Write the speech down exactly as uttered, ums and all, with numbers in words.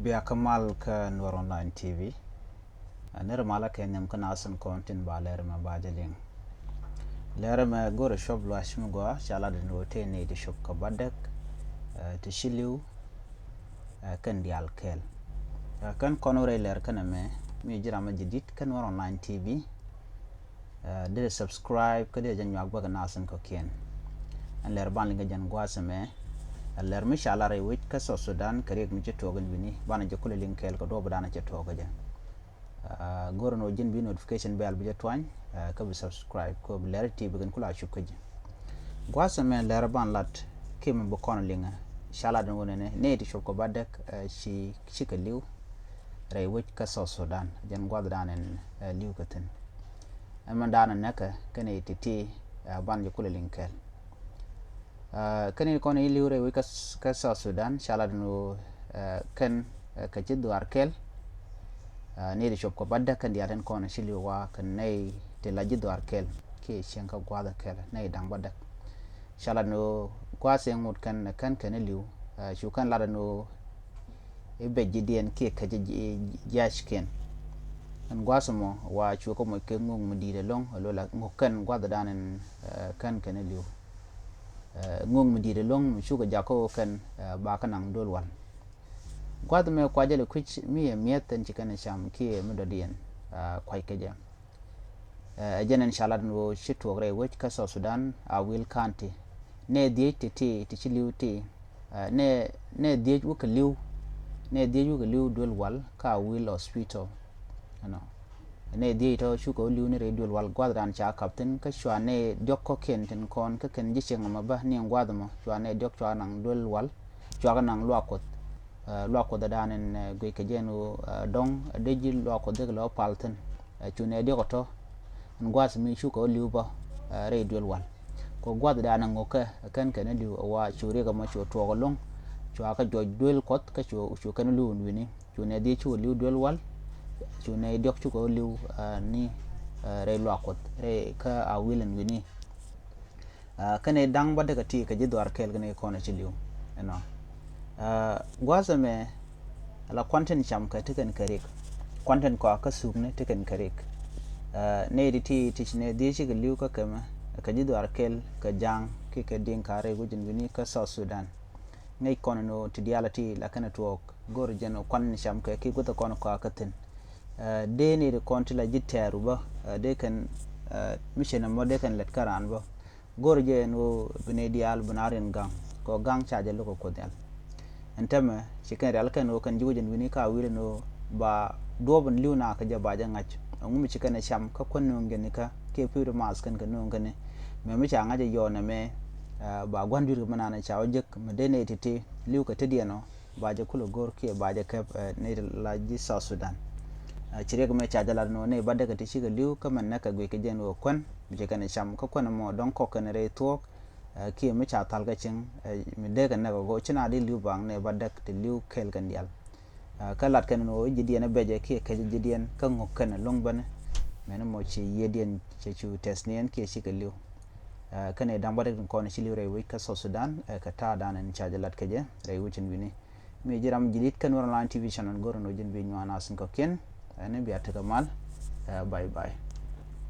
Bia kä mal kä Nuɛr Online T V. Ɛ, nir malä kɛ nhiam kä nasin kɔn tin ba lɛr mɛ ba jɛ liŋ. Lɛr mɛ go̱rɛ cuɔp luac mi gɔaa ca lat in wä tëë nɛy ti cop kɛ bädäk, ɛ, ti ci li̱w, ɛ, kɛn diaal kɛɛl. Ɛ, kɛn kɔn wä rɛy lɛr kɛn ɛmɛ mi ji̱ ram ɛ jadid kä Nuɛr Online T V. Ɛ, dee subscribe kä dee jɛ nyuak bäkɛ nasin kɔ̱kiɛn. Ɛn lɛr ban liŋ kɛ jɛn gua̱a̱th ɛmɛ. Ɛ lɛr mi ca lar rɛy wec kä South Sudan kɛ riɛk mi ci tuɔɔk in wi̱ni banɛ jɛ kulɛ liŋ kɛɛl kɛ duɔ̱ɔ̱p dan ci tuɔɔk kä jɛ. Ɛ, go̱rɛ ni wä ji̱n bi notification bell bi jɛ tuany, ɛ, kä bi subscribe kä bi lɛr ti bi kɛn kula cup kä jɛ. Gua̱a̱th ɛmɛ lɛr ban lat kiɛ mi bi kɔn liŋ, ɛ, ca lat in wä nɛnɛ nɛy ti cop kɛ bädäk, ɛ, ci, ci kɛ li̱w rɛy wec kä South Sudan. Jɛn gua̱a̱th dan in, ɛ, li̱w kɛ thi̱n. Ɛmɛ dan in nɛkɛ kɛn i̱ ti̱ti̱, ɛ, ban jɛ kulɛ liŋ kɛɛl. Ɛ, kɛn i̱ kɔn i̱ li̱w rɛy wec kä, kä South Sudan ca lat in wä, ɛ, kɛn, ɛ, kɛ ji̱ dhuaar kɛɛl. Ɛ, nɛy ti cop kɛ bädäk kɛn diaal tin kɔn ci li̱w wa kɛn nɛy ti la ji̱ dhuaar kɛɛl kiɛ cieŋ kä gua̱a̱th kɛɛl nɛy da̱ŋ bädäk. Ca lat ni ɣöö gua̱a̱th in ŋot kɛn, kɛn kɛn i̱ li̱w, ɛ, cu kɛn lat ni ɣöö i̱ bɛc ji̱diɛn kiɛ kɛ ji̱, ji̱, jia̱ckiɛn. Ɛn gua̱a̱th ɛmɔ wa cuɛ kɛ moc kɛ ŋok mi di̱i̱t ɛlɔ̱ŋ, ɛ lo̱la ŋok kɛn gua̱a̱th dan in, ɛ, kɛn kɛn i̱ li̱w. Ɛ, ŋok mi di̱i̱t ɛlɔ̱ŋ mi cukɛ jakä ɣöö kɛn, ɛ, ba kɛ naŋ duel wal. Gua̱a̱th ɛmɛ kuacä lɛ kui̱c mi ɛ mi̱eth ɛn ci kɛn ɛ cam kiɛ mi dɔ̱diɛn, ɛ, kua̱c kɛ jɛ. Ɛ, ɛ jɛn ɛn ca lat ni ɣöö ci tuɔɔk rɛy wec kä South Sudan, Awil County. Nɛy dhiec ti ti, ti ci li̱w ti. Ɛ, nɛy, nɛy dhiec wä kɛ li̱w. Nɛy dhiec wä kɛ li̱w duel wal kä Awil Hospital. Ɛnɔ. Nɛy dhiec tɔ cukɛ wä li̱w ni rɛy duel wal gua̱th dan ca kap thi̱n kä cua nɛy diɔ̱k kɔ̱kiɛn tin kɔn kä kɛn ji̱ cieŋ ɛmɛ bä ni ɛn gua̱th ɛmɔ. Cua nɛy diɔ̱k cua naŋ duel wal. Cua kɛ naŋ luak Kuɔth. Ɛ, luak Kuɔth ɛ dan ɛn, ɛ, guic kɛ jɛn ɣöö, ɛ, dɔ̱ŋ, ɛ, dee ji̱ luak Kuɔth dee kɛ lɛ wä pal thi̱n. Ɛ, cu nɛy diɔ̱k ɛ tɔ ɛn gua̱a̱th mi cukɛ wä li̱w bä, ɛ, rɛy duel wal. Kɛ gua̱a̱th dan ɛ ŋo̱kɛ, ɛ, kɛn kɛn ɛ li̱w ɛ wa cu riɛk ɛmɔ cu tuɔɔk ɛlɔ̱ŋ. Cua kɛ juɔc duel Kuɔth kä cu, cu kɛn ɛ li̱w ɛn wi̱ni. Cu nɛy dhiec cukɛ li̱w duel wal. Cu nɛy diɔ̱k cukɛ wä li̱w, ɛ, ni, ɛ, rɛy luak Kuɔth rɛy kä Awil ɛn wi̱ni. Ɛ, kɛn i̱ da̱ŋ bädäk ɛ ti kɛ ji̱ dhuaar kɛɛl kɛn i̱ kɔn ɛ ci li̱w. Ɛnɔ. Ɛ, gua̱a̱th ɛmɛ ala kuan tin cam kɛ ti kɛn kɛ rik. Kuan tin kɔak kä thukni ti kɛn kɛ rik. Ɛ, nɛy ti ti ti ci nɛy dhiec cikɛ li̱w kä kɛmɛ kɛ ji̱ dhuaar kɛɛl kɛ ja̱a̱ŋ kiɛ kɛ di̱ŋ ka̱r rɛy wec in wi̱ni kä South Sudan. Ŋäc kɔn ni ti diaal ti la kɛn tuɔɔk go̱r jɛn kuan ni cam kɛ ki guäth kɔn kɔak kä thi̱n. Ɛ, dee nɛy ti kɔn ti la ji̱ tɛɛr wä bä, ɛ, dee kɛn, ɛ, mi cɛ nɛ mɔ dee kɛn lɛt kä raan bä. Go̱r jɛ ɛn ɣöö bi nɛy diaal bi na riɛn gaŋ kɛ ɣöö gaŋ ca jɛ lo̱k ɛ Kuoth Nhial. Ɛn täämɛ ci kɛn rial kɛn ɣöö kɛn ji̱ wec ɛn wi̱ni ka wi̱i̱r ɛn ɣöö ba duɔ̱ɔ̱p ɛn li̱w na kä jɛ ba jɛ ŋa̱c. Ɛŋu mi ci kɛn ɛ cam kä kuän nööŋ jɛ nikä kiɛ pi̱i̱r math kɛn kɛ nööŋ kɛn. Mɛ mi ca ŋa̱c ɛ yɔɔn ɛmɛ, ɛ, ba gua̱n dui̱r kɛ mi naan ɛ ca wä jek mi dee nɛy ti̱ti̱ li̱w kɛ tetdiɛn ɔ. Ba jɛ kulɛ go̱r kiɛ ba jɛ kɛp, ɛ, nɛy ti la ji̱ South Sudan. Ɛ, ci riɛk mɛ ca jɛ lat nɔ nɛy bädäk ti cikɛ li̱w kä mɛn näk kɛ guic kɛ jɛn ɣöö kuän mi ci kɛn ɛ cam kä kuän ɛmɔ dɔ̱ŋ kɔk kɛn rɛy thuɔ̱ɔ̱k, ɛ, kiɛ mi ca thal kɛ cieŋ, ɛ, mi dee kɛ näk ɛ gɔɔ ci na di li̱w baŋ nɛy bädäk ti li̱w kɛɛl kɛn diaal. Ɛ, kä lat kɛn nɔ ji̱diɛn ɛ bɛcɛ kiɛ kɛcɛ ji̱diɛn kä ŋo̱k kɛn ɛ lo̱ŋ bänɛ. Mɛn mɔ ci yiëëdiɛn cɛ cu tɛth niɛn kiɛ cikɛ li̱w. Ɛ, kɛn ɛ da̱ŋ bädäk tin kɔn ci li̱w rɛy wec kä South Sudan, ɛ, kɛ ta̱a̱ dan ɛn ca jɛ lat kɛ jɛ rɛy wec ɛn wi̱ni. Mi ji̱ ram ji̱ dit kä Nuɛr Online T V channel go̱r ɛn ɣöö ji̱n bi nyuan a sin kɔ̱kiɛn. Ɛn bia tekɛ mal. Ɛ, bye bye.